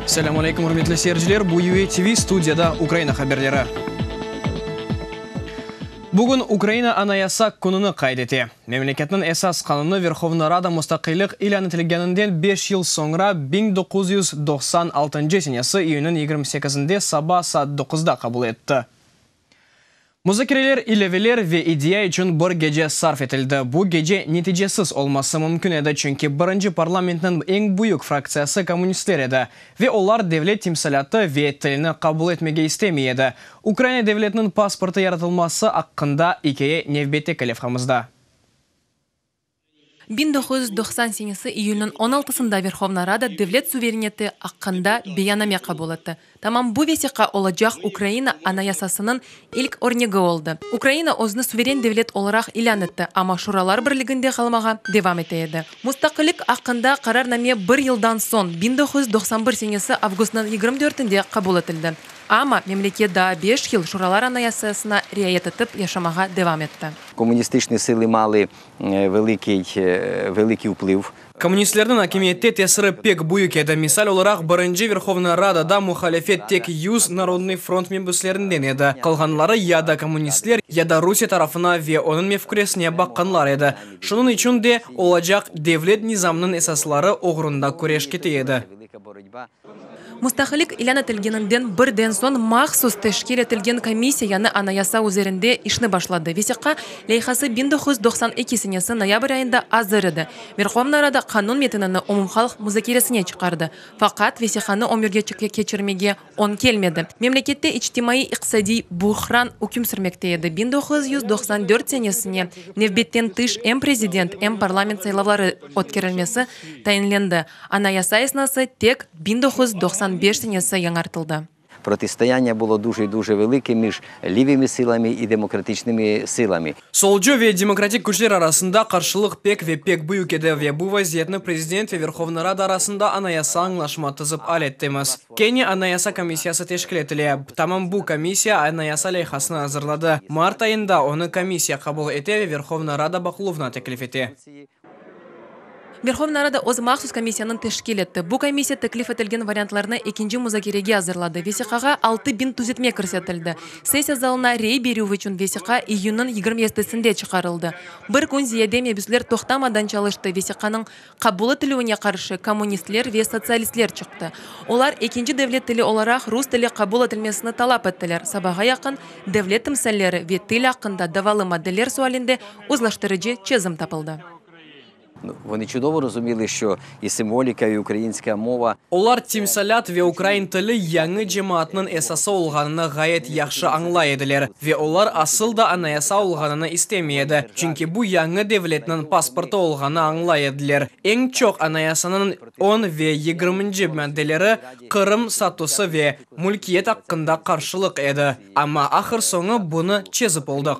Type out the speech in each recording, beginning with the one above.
Selâm aleyküm, ürmetli seyirciler! Bu UA TV, studiyada Ukraina haberleri. Bugün Ukraina Anayasa kününi qayd ete. Memleketniñ Esas qanunı Verhovna Rada mustaqillik ilân etilgeninden beş yıl soñra, 1996 senesi iyünniñ 28-nde saba saat doquzda qabul etti. Muzakereler, ilâveler ve idea içün bir gece sarf etildi. Bu gece neticesiz olması mümkün edi, çünki birinci parlamentniñ eñ büyük fraktsiyası kommunistler edi ve olar devlet timsalâtı ve tilini qabul etmege istemey edi. Ukraina devletiniñ pasportı yaratılması aqqında ikâye nevbetteki levhamızda. 1990 senesi iyülniñ on altısında Verhovna Rada devlet suvereniteti aqqında beyanname qabul etti. Tamam bu vesiqa olacaq Ukraina Anayasasınıñ ilk örnegi oldı. Ukraina özüni suveren devlet olaraq ilân etti, amma Şuralar Birliginde qalmağa devam ete edi. Mustaqillik aqqında qararname bir yıldan soñ, 1991 senesi avgustnıñ yigirmi dörtünde qabul etildi. Amma memleket daa beş yıl Şuralar Anayasasına riayet etip yaşamağa devam etti. Kommunistişni sili mali velikiy velikiy vpliv. Kommunistlerniñ akimiyette tesiri pek büyük edi. Misal olaraq, birinci Verhovna Radada muhalefet tek 100 Narodnıy front mebüslerinden edi. Qalğanları ya da kommunistler, ya da Rusiye tarafına ve onıñ mefküresine baqqanlar edi. Şunıñ içün de olacaq devlet nizamınıñ esasları oğrunda küreş kete edi. Mustaqillik ilân etilgeninden birden soñ mahsus teşkil etilgen komissiya yañı Anayasa üzerinde işni başladı. Vesiqa leyhası 1992 senesi noyabr ayında azır edi. Verhovna Rada qanun metinini umumhalq muzakeresine çıqardı. Faqat vesiqanı ömürge keçirmege oñ kelmedi. Memlekette içtimaiy-iqtisadiy buhran üküm sürmekte edi. 1994 senesine nevbetten tış em prezident, em parlament saylavları ötkerilmesi tayinlendi. Anayasa esnası tek 1995 senesi yañartıldı. Протистояння було дуже і дуже велике між лівими силами і демократичними силами. Solcu ve demokratik küçler arasında qarşılıq pek ve pek büyük edi ve bu vaziyetni prezident ve Verhovna Rada arasında anayasa añlaşma tizip al ettimiz. Kene Anayasa komissiyası teşkil etile. Tamam bu komissiya Anayasa leyhasını azırladı. Mart ayında onı komissiya qabul ete ve Verhovna Rada baqıluvına teklif ete. Verhovna Rada öz mahsus komissiyanı teşkil etti. Bu komissiya teklif etilgen variantlarnı ekinci muzakerege azırladı. Vesiqağa 6000 tüzetme kirsetildi. Sessiya zalına rey berüv içün vesiqa iyünniñ 27-sinde çıqarıldı. Bir kün ziyade mebüsler toqtamadan çalıştı, vesiqanıñ qabul etilüvine qarşı kommunistler ve sotsialistler çıqtı. Olar ekinci devlet tili olaraq rus tili qabul etilmesini talap ettiler. Sabağa yaqın devlet timsalleri ve til aqqında davalı maddeler sualinde uzlaştırıcı çezim tapıldı. Вони чудово розуміли, що і символіка, і українська мова. Olar timsalât ve ukrain tili yañı cemaatnıñ esası olğanını ğayet yahşı añlay ediler. Ve olar asıl da anayasa olğanını istemey edi, çünki bu yañı devletniñ pasportı olğanı añlay ediler. Eñ çoq anayasanıñ on ve yigirminci maddeleri Qırım statusı ve mülkiyet aqqında qarşılıq edi. Amma ahır-soñu bunı çezip oldıq.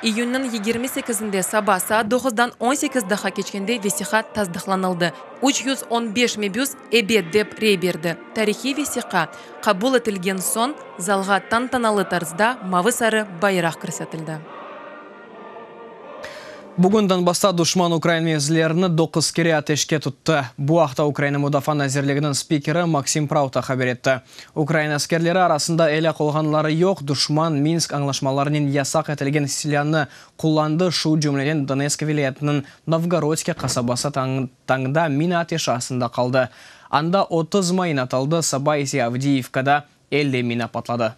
İyünniñ 28-inde saba saat doquzdan 18 daha keçkende vesiqa tasdıqlanıldı. 315 mebüs ebet dep rey berdi. Tarihiy vesiqa qabul etilgen soñ zalğa tantanalı tarzda mavı-sarı bayraq kirsetildi. Bugün Donbassta duşman ukrain mevzilerini doquz kere ateşke tuttı. Bu aqta Ukraina Mudafaa nazirliginiñ spikeri Maksim Pravta haber etti. Ukrain askerleri arasında elâk olğanları yoq, duşman Minsk añlaşmalarınen yasaq etilgen silânı qullandı, şu cümleden Donetsk vilâyetiniñ Novgorodske qasabası tañda mina ateşi astında qaldı. Anda 30 mayın atıldı, saba ise Avdiyivkada 50 mina patladı.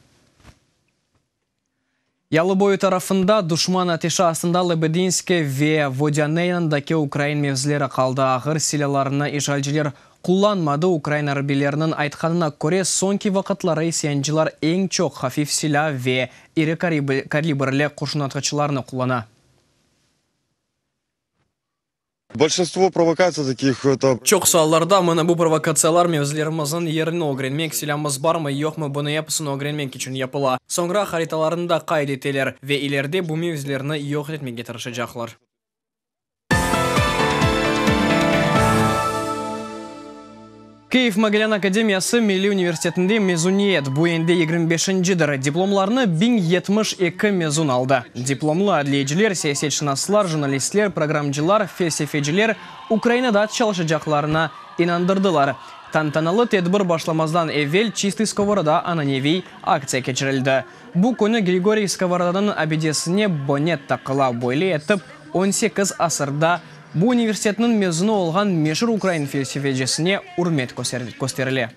Yalıboyu tarafında duşman ateşi astında Lebedinske ve Vodâne yanındaki ukrain mevzileri qaldı. Ağır silâlarnı işğalciler qullanmadı. Ukrain arbiyleriniñ aytqanına köre, soñki vaqıtları isyancılar eñ çoq hafif silâ ve iri kalibrli qurşunatqıçlarnı qullana. Bolşinstvo provokatsiy takih, eto. Çoqusı allarda mına bu provokatsiyalar mevzilerimizniñ yerini ögrenmek, silâmız barmı, yoqmı, bunı episini ögrenmek içün yapıla. Soñra haritalarında qayd eteler ve ileride bu mevzilerni yoq etmege tırışacaqlar. Kyiv-Mogilân akademiyası Milliy universitetinde mezuniyet, bu endi 25-incidir, diplomlarnı 1072 mezun aldı. Diplomlı adliyeciler, siyasetşınaslar, jurnalistler, programcılar, felsefeciler Ukrainada çalışacaqlarına. inandırdılar. Tantanalı tedbir başlamazdan evel Çistıy Skovoroda ananeviy aktsiya keçirildi. Bu künü Grigoriy Skovorodanıñ abidesine bonet taqıla, böyle etip, on sekiz asırda bu universitetniñ mezunı olğan meşur ukrain felsefecisine ürmet kösterile.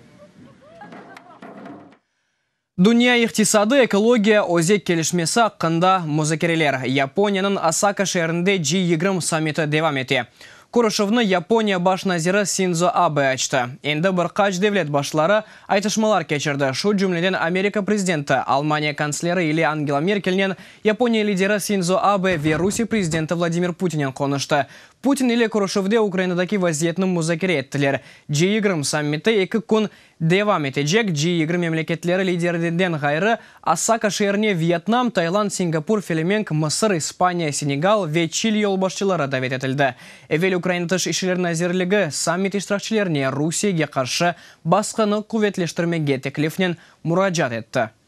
Dünya iqtisadı, ekologiya, özek kelişmesi aqqında muzakereler Yaponiyanıñ Osaka şeerinde G 20 sammiti devam ete. Körüşüvni Yaponiya baş naziri Sindzo Abe açtı. Endi bir qaç devlet başları aytışmalar keçirdi, şu cümleden Amerika prezidenti, Almaniya kantsleri ile Angela Merkelnen, Yaponiya lideri Sindzo Abe ve Rusiye prezidenti Vladimir Putinnen qonuştı. Putin ile körüşüvde Ukrainadaki vaziyetni muzakere ettiler. G 20 sammiti eki kün Devam etecek G 20 memleketleri liderinden ğayrı, Osaka şeerine Vyetnam, Tayland, Singapur, Felemenk, Mısır, İspaniya, Senegal ve Çili yolbaşçıları davet etildi. Evel Ukraina Tış işler nazirligi sammit iştirakçilerine Rusiyege qarşı basqını quvetleştirmege teklifnen muracaat etti.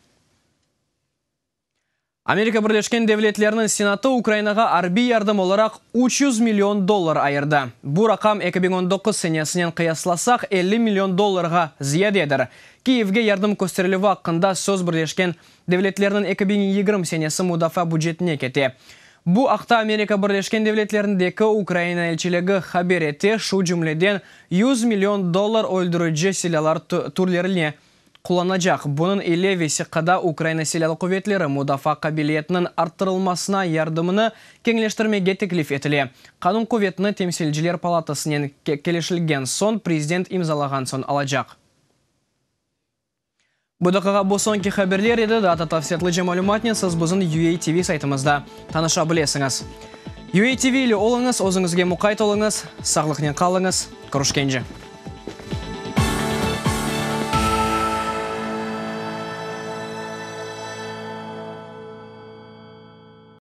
Amerika Birleşken Devletleriniñ Senatı Ukrainağa arbiy yardım olaraq 300 million dollar ayırdı. Bu raqam 2019 senesinen qıyaslasaq 50 million dollarğa ziyadedir. Kiyevge yardım kösterilüvi aqqında söz Birleşken Devletlerniñ 2020 senesi mudafaa bücetine kete. Bu aqta Amerika Birleşken Devletlerindeki Ukraina elçiligi haber ete, şu cümleden 100 million dollar öldürici silâlar türlerine qullanacaq. Bunıñ ile vesiqada Ukraina Silâlı quvetleri mudafaa qabiliyetiniñ arttırılmasına yardımını keñleştirmege teklif etile. Qanun quvetini Temsilciler palatasınen kelişilgen soñ prezident imzalağan soñ alacaq. Bu daqiqa bu soñki haberler edi. Daa da tafsilâtlıca malümatnen siz bizim UATV saytımızda tanışa bilesiñiz. UATV ile oluñız, özüñizge muqayt oluñız, sağlıqnen qalıñız. Körüşkence.